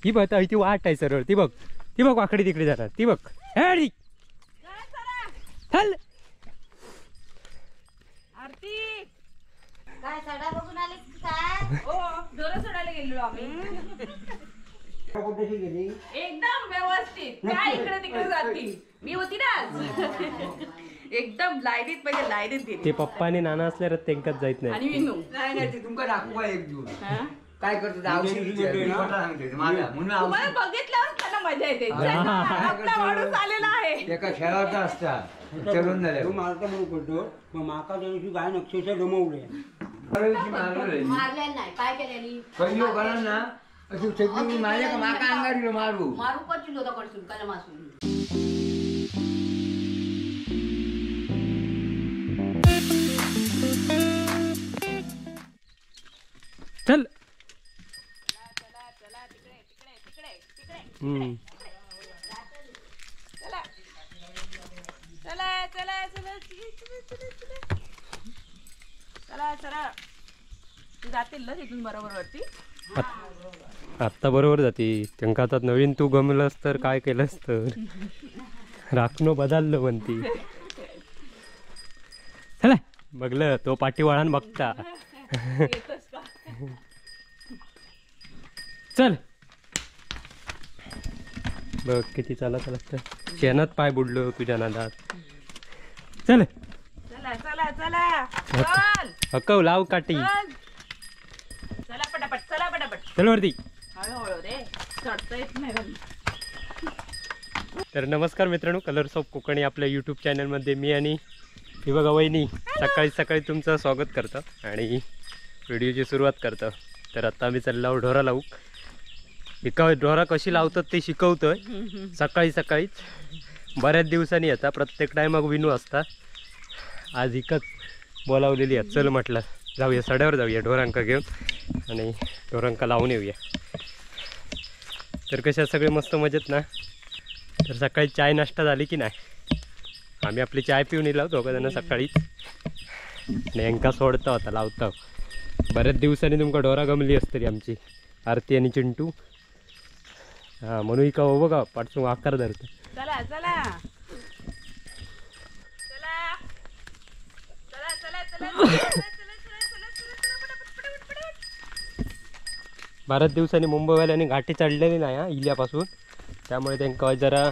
ही बघ ती वाट आहे सरळ, ती बघ ती बघ वाकडी तिकडे जाणार ती बघ. चल आरती काय सडा बघून आले काय? हो ढोरं सोडायला गेलेलो आम्ही. एकदम व्यवस्थित, काय इकडे तिकडे जाती मी होती ना आज. एकदम लाईनीत, म्हणजे लाईनीत गेली. ते पप्पा आणि नाना असल्यावर त्यांकाच जायत नाही. आणि विनू नाही नाही ते तुमका दाखवू का एक दिवस काय करतो तुम्हाला बघितल्यावर त्यांना मजा येते. आपला माणूस आलेला आहे एका खेळाचा असता चढून झाले मारता म्हणून करतो मग माका त्या दिवशी गाय अक्षरशः दमवले. मारल्या नाही काय केल्यानी पहिलो कारण ना अशी सगळी माझ्या का माका अंगार दिलो मारू मारू पडलो होता कडसून कलमासून. चल चला चला चला चला चला चला जातील ना तिथून बरोबर वरती. आत्ता बरोबर जाती त्यांका. आता नवीन तू गमलंस तर काय केलंस तर राखणं बदललं म्हणती. चला बघलं तो पाठीवाळान बघता. चल बघ किती चालत लागतं. शेणात पाय बुडलो तुझ्या नादात. चल चला चला चला चल हकव लाव काठी. चला पटापट चला पटापट चल वरती हळूहळू रे, चढता येत नाही. तर नमस्कार मित्रांनो, कलर्स ऑफ कोकणी आपल्या यूट्यूब चॅनलमध्ये मी आणि ही बघा वहिनी सकाळी सकाळी तुमचं स्वागत करतं आणि व्हिडिओची सुरुवात करतं. तर आत्ता आम्ही चाललो आहोत ढोरा लावू. एका ढोरा कशी लावतात ते शिकवतोय सकाळी सकाळीच. बऱ्याच दिवसांनी येतात, प्रत्येक टायमाक विनू असता. आज इकच बोलावलेली आहे. चल म्हटलं जाऊया सड्यावर, जाऊया ढोरांका घेऊन आणि ढोरांका लावून येऊया. तर कशा सगळे मस्त मजेत ना? तर सकाळी चाय नाश्ता झाली की नाही? आम्ही आपली चाय पिऊन येलो दोघं जण सकाळीच. आणि यांका सोडता होता लावता. बऱ्याच दिवसांनी तुमका ढोरा गमली असतली आमची आरती आणि चिंटू. हां म्हणून इका हो बघा पाठसून आकार धरतो. चला चला चला चला चला चला चला. बऱ्याच दिवसांनी मुंबईवाल्यांनी घाटी चढलेली नाही हा इल्यापासून, त्यामुळे त्यांका जरा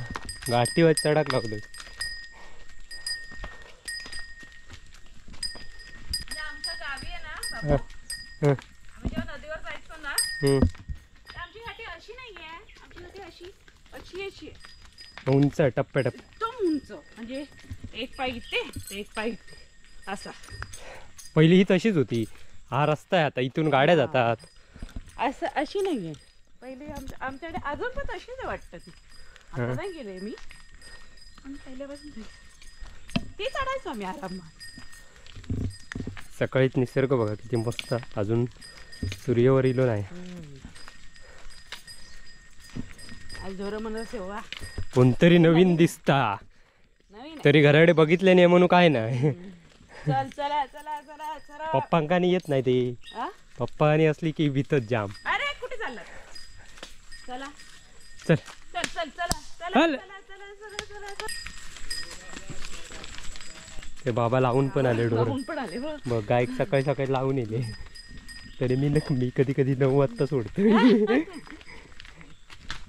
घाटीवर चढाक लागलो. आमच्या गावी आहे ना बाबू, आम्ही जेव्हा नदीवर जायचो ना, आमची घाटी अशी नाहीये, आमची घाटी अशी अशी अशी उंच टप्पे टप्पे एकदम उंच, म्हणजे एक पाय इथे एक पाय इथे असा. पहिली ही तशीच होती. हा रस्ता आहे आता, इथून गाड्या जातात. असं अशी नाहीये पहिले आमच्याकडे, अजून पण तशीच वाटतं ती. आता नाही गेले मी, पण पहिल्यापासून ती चढायचो आम्ही आरामात. सकाळीच निसर्ग बघा किती मस्त, अजून सूर्यवर इलो नाही. कोणतरी नवीन दिसता तरी घराकडे बघितले नाही म्हणून काय नाही. चल चला चला चला चला. पप्पांकानी येत नाही ते, पप्पानी असली की भीतच जाम. अरे कुठे चालला? चला चल चल चल चला चला चला चला चला. ते बाबा लावून पण आले ढोर. बघ गाय सकाळी सकाळी लावून येले. तरी मी मी कधी कधी 9 वाजता सोडतो.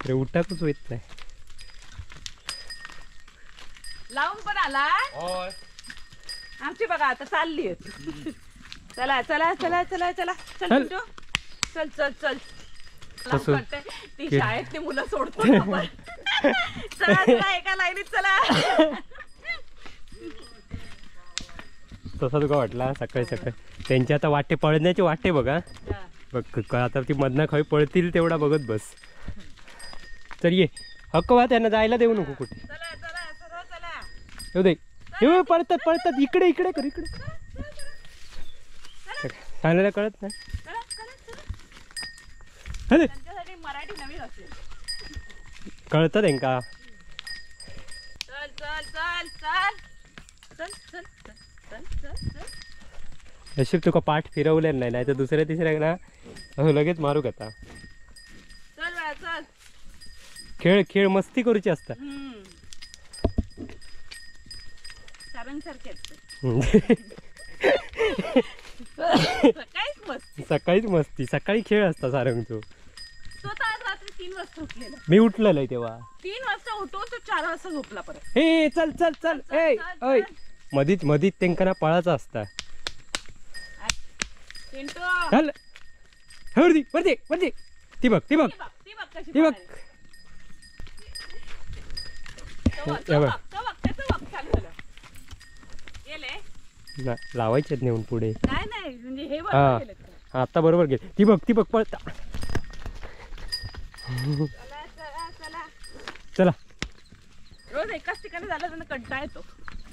अरे उठाकच होत नाही. लावून पण आला आमची बघा आता चालली. चला चला चला चला चला चल चल चल चल. ती शाळेतली मुलं सोडतो. चला चला एका लाईनीत चला. तसा तुका वाटला सकाळी सकाळी त्यांच्या आता वाटे पळण्याची वाटे बघा. बघ आता ती मधना खय पळतील तेवढा बघत बस. तर ये हक्क त्यांना जायला देऊ नको कुठे. येऊ दे, येऊ पळतात पळतात इकडे इकडे कर इकडे. सांगायला कळत नाही. मराठी नवीन असेल कळतं त्यांका. चल चल चल चल चल चल चल चल चल. नशीब तुका पाठ फिरवले नाही, नाही तर दुसऱ्या तिसऱ्या ना लगेच मारू का. चल चल चल. खेळ खेळ मस्ती करूची असता. सारंग सारखे. सकाळीच मस्ती, सकाळीच मस्ती, सकाळी खेळ असता सारंग. तो तो तर आज रात्री 3 वाजता उठलेला. मी उठलेलो तेव्हा 3 वाजता उठून तो 4 वाजता झोपला परत. हे चल चल चल ए ऐ मधीत मधीत त्यांना पळायचा असता. चल वरती वरती वरती. ती बघ ती बघ ती बघ. लावायचे नेऊन पुढे. हा आता बरोबर गेले. ती बघ ती बघ पळता. चला रोज एकाच ठिकाणी झालं त्यांना कंटाळा येतो.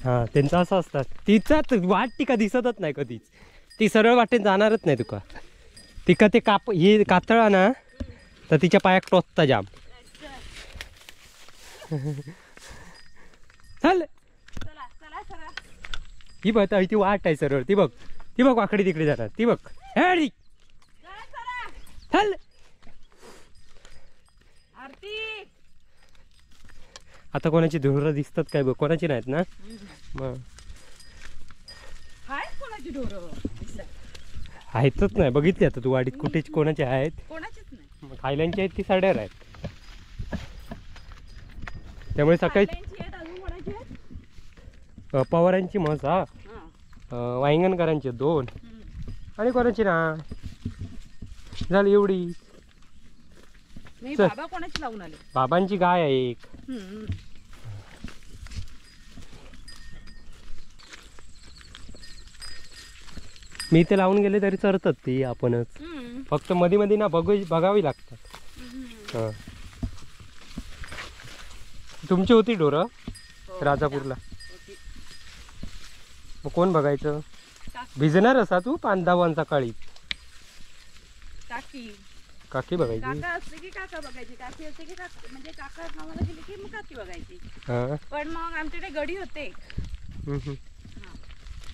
हा त्यांचा असं असतात तिचाच वाट टिका दिसतच नाही कधीच. ती सरळ वाटेन जाणारच नाही तुका. तिका ते काप हे कातळा ना तर तिच्या पायाक टोचता जाम. चल ही बघ ती वाट आहे सरळ. ती बघ ती बघ वाकडी तिकडे जाणार. ती बघ चल. आता कोणाची ढोरं दिसतात काय बघ. कोणाची नाहीत ना. मग आहेतच नाही. बघितली आता तू वाडीत कुठेच कोणाचे आहेत. खायल्यांची आहेत ती साड्यावर आहेत. त्यामुळे सकाळी पवारांची म्हस हा, वांगणकरांची 2 आणि कोणाची ना झाली एवढी. बाबांची गाय आहे एक. मी इथे लावून गेले तरी चरतात ती आपणच. फक्त मध्ये मध्ये ना बघावी लागतात. तुमची होती ढोरं राजापूरला? मग कोण बघायचं? भिजणार असा तू पांधावन सकाळी. काकी काकी बघायची. काका असले की काका बघायची, काकी असले की काका, म्हणजे काका कामाला गेले की मग काकी बघायची. पण मग आमच्याकडे गडी होते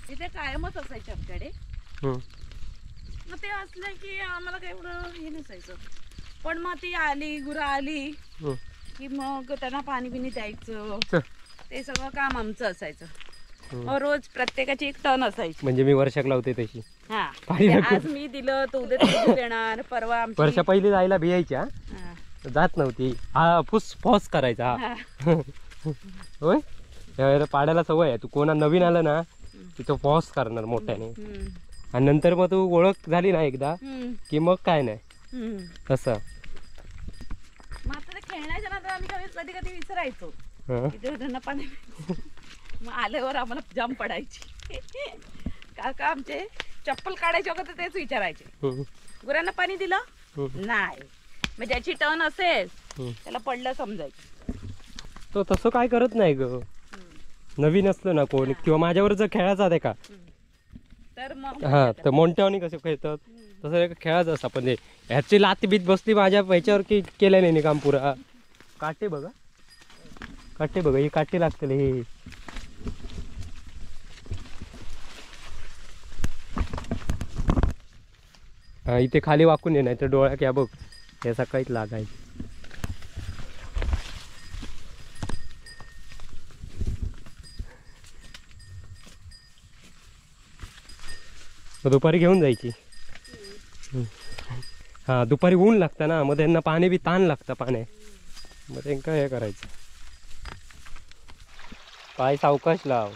तिथे कायमच असायचे आमच्याकडे. मग ते असलं की आम्हाला काही एवढं हे नसायचं. पण मग ती आली गुरं आली की मग त्यांना पाणी बिणी द्यायचं, ते सगळं काम आमचं असायचं. रोज प्रत्येकाची एक टर्न असायची. म्हणजे मी वर्षाक लावते तशी. हा आज मी दिलं तर उद्या तू देणार, परवा. वर्षा पहिले जायला भियायच्या, जात नव्हती. हा फुस फॉस करायचा. होय पाड्याला सवय आहे. तू कोणा नवीन आलं ना की तो फॉस करणार मोठ्याने. आणि नंतर मग तू ओळख झाली ना एकदा की मग काय नाही असं. मग आता खेळण्याच्या नंतर आम्ही कधी कधी विसरायचो त्यांना पाणी. मग आल्यावर आम्हाला जाम पडायची. काका आमचे चप्पल काढायचे वगैरे तेच विचारायचे, गुरांना पाणी दिलं नाही. मग ज्याची टर्न असेल त्याला पडलं समजायचं. तो तसं काय करत नाही ग. नवीन असलं ना कोण किंवा माझ्यावर जर खेळायचा आहे का तर मग हा तर मोंट्यावनी कसं खेळतात तसं खेळायचं असं. पण ह्याची लात बीत बसली माझ्या ह्याच्यावर की केलं नाही काम पुरा. काटे बघा, काटे बघा, हे काटे लागतील हे. हा इथे खाली वाकून ये नाही तर डोळ्यात या बघ या सकाळीच लागायचं. दुपारी घेऊन जायची. हा दुपारी ऊन लागतं ना, मग त्यांना पाणी बी ताण लागतं पाण्या, मग त्यांना हे करायचं. पाय सावकाश लाव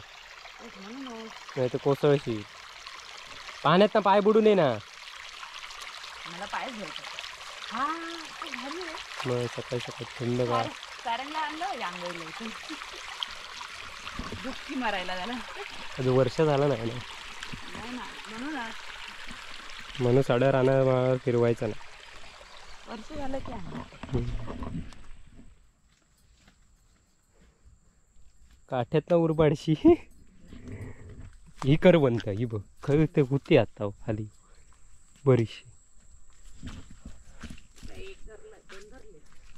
नाही तर कोसळशी. पाण्यात ना पाय बुडून ये ना. मला पाय धुवायचे. हा मग सकाळी सकाळी थंड गार. सारंगला आणलं आंघोळीला इथून डुबकी मारायला झाला. अजून वर्ष झालं नाही ना. नाही ना म्हणून म्हणून साड्या रानावर फिरवायचं ना. वर्ष झालं की काठ्यात ना उरबाडशी ही करवंत ही बघ खरं ते होती आता खाली बरीचशी.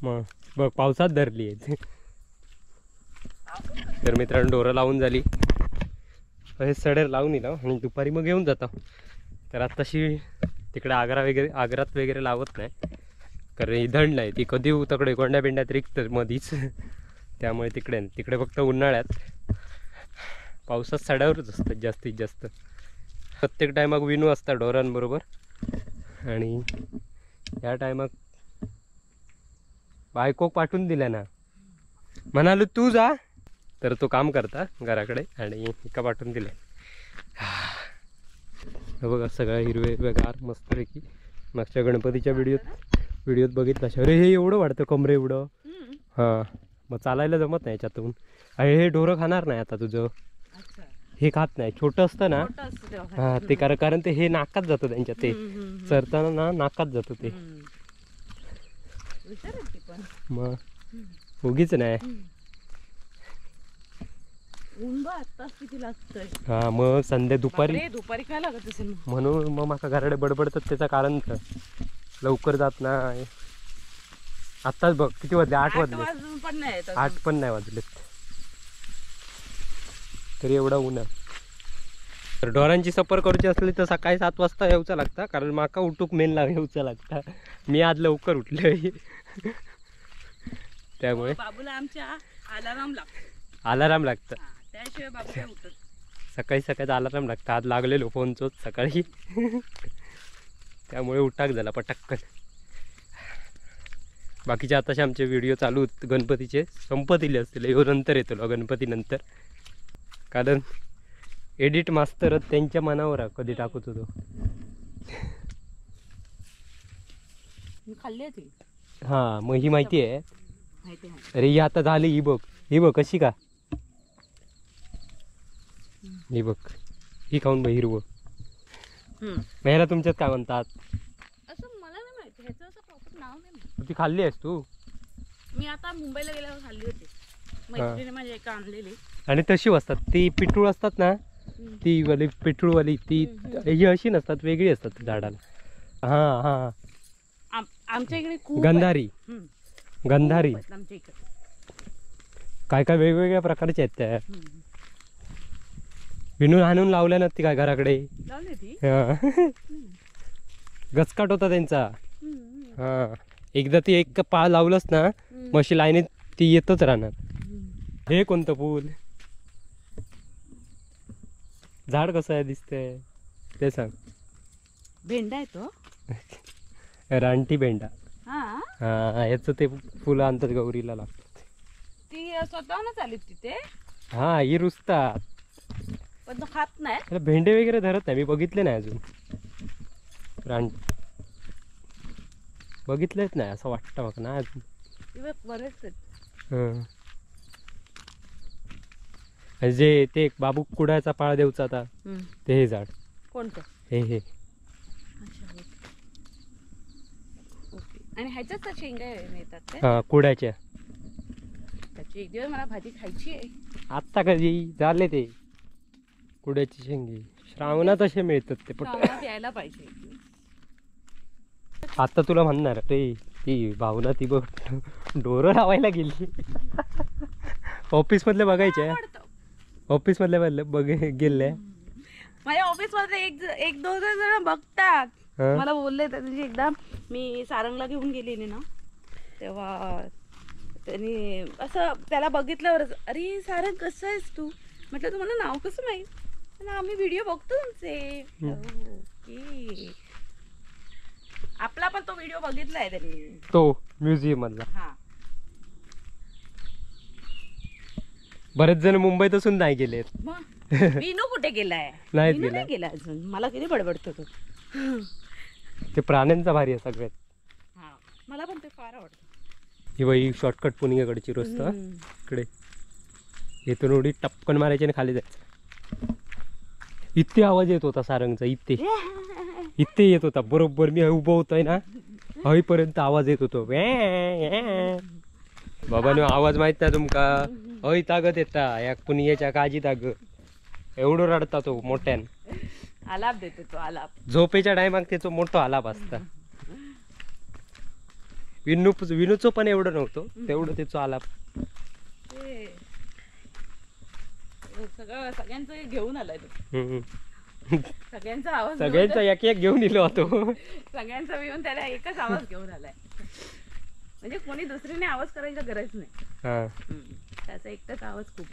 मग बघ पावसात धरली आहे. तर मित्रांनो डोरं लावून झाली, हे सडेर लावून येईल आणि दुपारी मग घेऊन जातो. तर आत्ताशी तिकडे आग्रा वगैरे आग्रात वगैरे लावत नाही, कारण ही धंड नाही, ती कधी तकडे गोंड्या बिंड्यात रिकतं मधीच, त्यामुळे तिकडे तिकडे फक्त उन्हाळ्यात, पावसात सड्यावरच असतात जास्तीत जास्त. प्रत्येक टायमाक विनू असतात ढोरांबरोबर आणि या टायमाक बायकोक पाठवून दिल्या ना, म्हणालो तू जा, तर तो काम करता घराकडे आणि एका पाठवून दिले. बघा सगळं हिरवे हिरवेगार मस्तपैकी. मागच्या गणपतीच्या व्हिडिओत बघितलं. अरे हे एवढं वाढतं कमरे एवढं. हां मग चालायला जमत नाही याच्यातून. अरे हे ढोरं खाणार नाही आता तुझं, हे खात नाही, छोटं असतं ना. हां ते कारण ते हे नाकात जातं त्यांच्या, ते चरताना ना नाकात जातं ते. मग उगीच नाही. हा मग संध्या दुपारी दुपारी काय लागत असेल म्हणून मग माका घराडे बडबडतात त्याचं कारण तर लवकर जात नाही. आत्ताच बघ किती वाजले, 8 वाजले, 8 पण नाही वाजलेत तरी एवढा ऊन आहे. तर ढोरांची सफर करूची असली तर सकाळी 7 वाजता येऊचा लागता, कारण माका उठूक मेन येऊचा लागता. मी आज लवकर उठले त्यामुळे बाबूला आमच्या अलाराम लागतो. अलाराम लागतं त्याशिवाय बाबू काय उठत. सकाळी सकाळी अलाराम लागतं. आज लागलेलो फोनचोच सकाळी, त्यामुळे उठाक झाला पटक्कन. बाकीचे आताशे आमचे व्हिडिओ चालू गणपतीचे संपतील असतील, ह्यो नंतर येतो गणपती नंतर, कारण एडिट मास्तर त्यांच्या मनावर कधी टाकत होतो. खाल्ली होती. हां मग ही माहिती आहे. अरे ही आता झाली, ही बघ, ही बघ कशी का, ही बघ, ही खाऊन बघ हिरवं. ह्याला तुमच्यात काय म्हणतात? असं मला नाही माहिती, ह्याचं असं प्रॉपर नाव नाही माहिती. ती खाल्ली आहेस तू? मी आता मुंबईला गेल्यावर खाल्ली होती, मैत्रिणीने माझ्या एका आणलेली. आणि तशी असतात ती पिटूळ असतात ना, ती वाली पिटूळवाली, ती ही अशी नसतात, वेगळी असतात झाडाला. हां हां आमच्या इकडे खूप गंधारी, गंधारी आमच्या इकडे काय काय वेगवेगळ्या प्रकारचे आहेत त्या. विणून आणून लावल्या ना ती काय घराकडे गचकाट होता त्यांचा. हा एकदा ती एक पाळ लावलंच ना मग अशी लाईनीत ती येतच राहणार. हे कोणतं फूल, झाड कसं आहे दिसतंय ते सांग. भेंडा आहे तो, रानटी भेंडा. हा ह्याचं ते फुलं आणतात गौरीला लागतात. ती स्वतःहूनच आली तिथे. हा ही रुजतात पण तो खात नाही. भेंडे वगैरे धरत नाही, मी बघितले नाही अजून, रान बघितलेच नाही असं वाटतं मग ना अजून. बरेच जे ते बाबू कुडाचा पाळ देऊचा आता ते हे झाड कोणतं, हे हे. आणि ह्याच्यात शेंगा मिळतात हा कुडाच्या. त्याची एक दिवस मला भाजी खायची आहे. आत्ता कधी झाले ते कुड्याची शेंगी, श्रावणात असे मिळतात ते, पण यायला पाहिजे. आता तुला म्हणणार रे ती भावना ती बघ डोरं लावायला गेली. ऑफिस मधले बघायचे, ऑफिस मधले बघ गेले. माझ्या ऑफिस मध्ये एक दोन जण बघतात, मला बोलले त्या दिवशी एकदा मी सारंगला घेऊन गेलेली ना, तेव्हा त्यांनी असं त्याला बघितल्यावरच, अरे सारंग कसं आहेस तू, म्हटलं तुम्हाला नाव कसं माहीत, आम्ही व्हिडिओ बघतो तुमचे. ओके आपला पण तो व्हिडिओ बघितलाय त्यांनी, तो म्युझियम मधला. हा बरेच जण मुंबईत असून नाही गेले. विनू कुठे गेलाय? नाही गेला अजून, मला किती बडबडतो तो. ते प्राण्यांचा भारी आहे सगळ्यात. हा मला पण ते फार आवडतं. ही बाई शॉर्टकट पुणेकडची रस्ता इकडे इथून उडी टपकन मारायची आणि खाली जायचं. इथे आवाज येत होता सारंगचा, इथे इथे येत होता बरोबर. मी उभं होतोय ना हईपर्यंत आवाज येत होतो. बाबांनो आवाज माहित नाही तुमका, हय तागत येता या पुणियाच्या काजी तागत, एवढं रडता तो मोठ्यान. आलाप देतो तो, आलाप झोपेच्या टायमाक त्याचो मोठो आलाप असता. विनू विनूचो पण एवढं नव्हतं तेवढं त्याचो आलाप. सगळं सगळ्यांचं घेऊन आलाय तो, सगळ्यांचा आवाज, सगळ्यांचा एक एक घेऊन इलो तो, सगळ्यांचा मिळून त्याला एकच आवाज घेऊन आलाय. म्हणजे कोणी दुसरीने आवाज करायचा गरज नाही. त्याचा एकटाच आवाज खूप.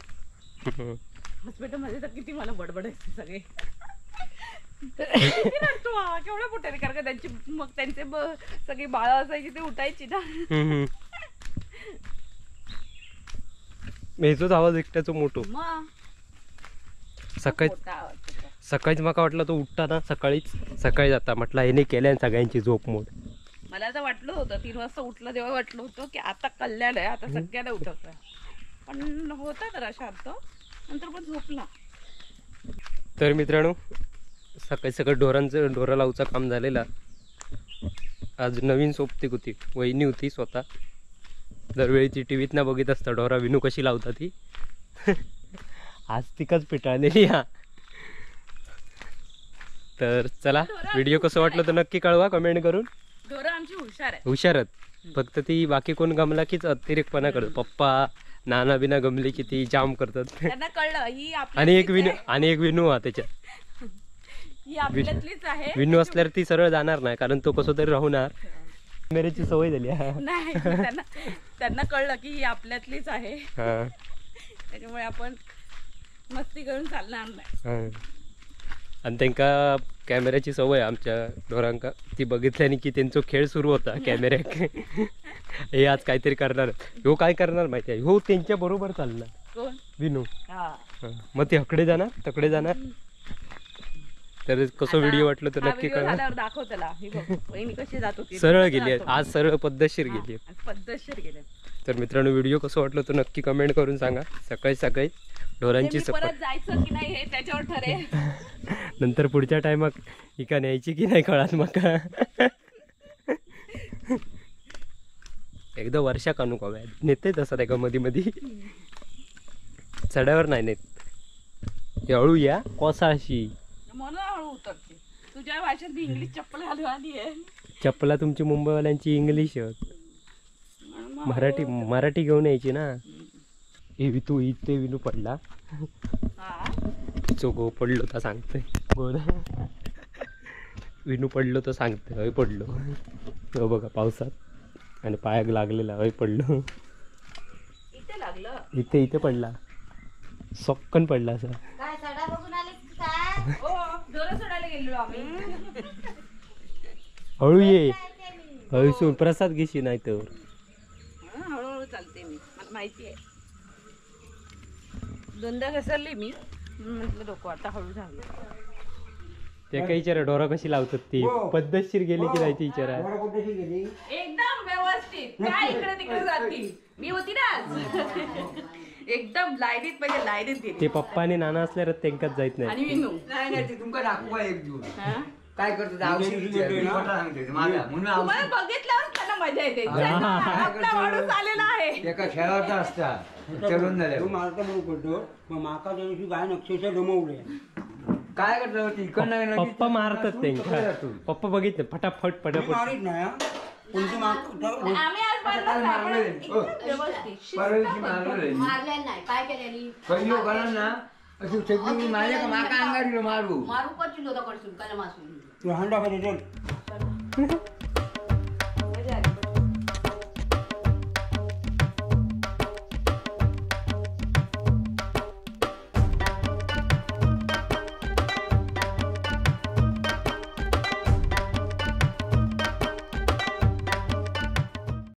हॉस्पिटलमध्ये तर किती मला बडबडायचे सगळे. रडतो केवढ्या मोठ्याने, कारण त्यांची मग त्यांचे सगळी बाळं असायची ते उठायची ना. मेजोच आवाज एकट्याचा मोठो. सकाळी सकाळीच माका वाटलं तो उठता ना सकाळीच, सकाळी जाता म्हटलं ह्याने केल्या सगळ्यांची झोप मोड. मला तर वाटलं होतं 3 वाजता उठलं तेव्हा वाटलं होतं की आता कल्याण आहे, आता सगळ्यांना उठवतोय, पण होता जरा शांत, नंतर पण झोपला. तर मित्रांनो सकाळी सकाळी ढोरांचं ढोरा लावचं काम झालेला. आज नवीन सोबतीक होती, वहिनी होती स्वतः. दरवेळी ती टी व्हीत ना बघित असतं ढोरा विनू कशी लावता ती. आज तिकाच पिटाळलेली हा. तर चला व्हिडिओ कसं वाटलं तर नक्की कळवा कमेंट करून. ढोरं आमची हुशार आहे, हुशारच, फक्त ती बाकी कोण गमला कीच अतिरेकपणा करत. पप्पा नाना बिना गमली की ती जाम करतात. त्यांना कळलं ही आणि एक विनू, आणि एक विनू हा त्याच्यात, ही आपल्यातलीच आहे. विनू असल्यावर ती सरळ जाणार नाही, कारण तो कसं तरी राहणार. मेरेची सवय झाली नाही त्यांना, त्यांना कळलं की ही आपल्यातलीच आहे, त्याच्यामुळे आपण मस्ती करून चालणार नाही. आणि त्यांका कॅमेऱ्याची सवय आमच्या ढोरांका, ती बघितल्याने की त्यांचा खेळ सुरू होता कॅमेऱ्याक. हे आज काहीतरी करणार, ह्यो काय करणार माहिती आहे, हो त्यांच्या बरोबर चालला विनू, मग ते हकडे जाणार तकडे जाणार. तर कसं व्हिडिओ वाटलं तर नक्की कळवा. दाखव त्याला कशी जात होती, सरळ गेली आज, सरळ पद्धतशीर गेली, पद्धतशीर गेली. तर मित्रांनो व्हिडिओ कसं वाटलं तर नक्की कमेंट करून सांगा. सकाळी सकाळी ढोरांची परत जायचं की नाही हे त्याच्यावर ठरेल. नंतर पुढच्या टायमाक इका न्यायची की नाही कळत मका. एकदा वर्षा कानू काव्या नेते तसा त्याका मधी मधी, चढ्यावर नाही नेत. हळू या कोसाशी म्हणून हळू उतरते. तुझ्या भाषेत मी इंग्लिश चप्पल घालून आली आहे. चप्पला तुमची मुंबईवाल्यांची इंग्लिश, मराठी मराठी घेऊन यायची ना. हे तू इथे विनू पडला, चो गो पडलो तर सांगतोय, गो विनू पडलो तर सांगतोय, हय पडलो. हो बघा पावसात आणि पायाक लागलेला, हय पडलो इथे लागलं, इथे इथे पडला, सोक्कन पडला असा. काय सडा बघून आले काय? हो ढोरं सोडायला गेलेलो आम्ही. हळू ये, हळू सोड, प्रसाद घेशी नाही तर. हळूहळू चालते मी, मला माहिती आहे. दोनदा घसरली मी, म्हटलं डोकं आता हळू झालं. ते काही विचारा ढोरा कशी लावतात ती, पद्धतशीर गेली की नाही ती विचारा. एकदम व्यवस्थित, काय इकडे तिकडे जाती मी होती ना आज. एकदम लाईनीत, म्हणजे लाईनीत गेली. ते पप्पा आणि नाना असल्यावर त्यांकाच जायत नाही. आणि विनू नाही नाही तुमका दाखवू एक दिवस काय करतो तुम्हाला बघितल्यावर त्यांना मजा येते. आपला माणूस आलेला आहे, एका खेळाचा असता चढून झाले मारता म्हणून करतो. मग माका त्या दिवशी गाय अक्षरशः दमवले. काय करतो इकडनं पप्पा मारतात त्यांना. पप्पा बघितले फटाफट फटाफट. मारित नाही आम्ही आज मारले नाही काय केल्यानी ना अशी मारले का माका अंगार मारू मारू पडलो होता कडसून कलमासून. तू हांडा खाली चल.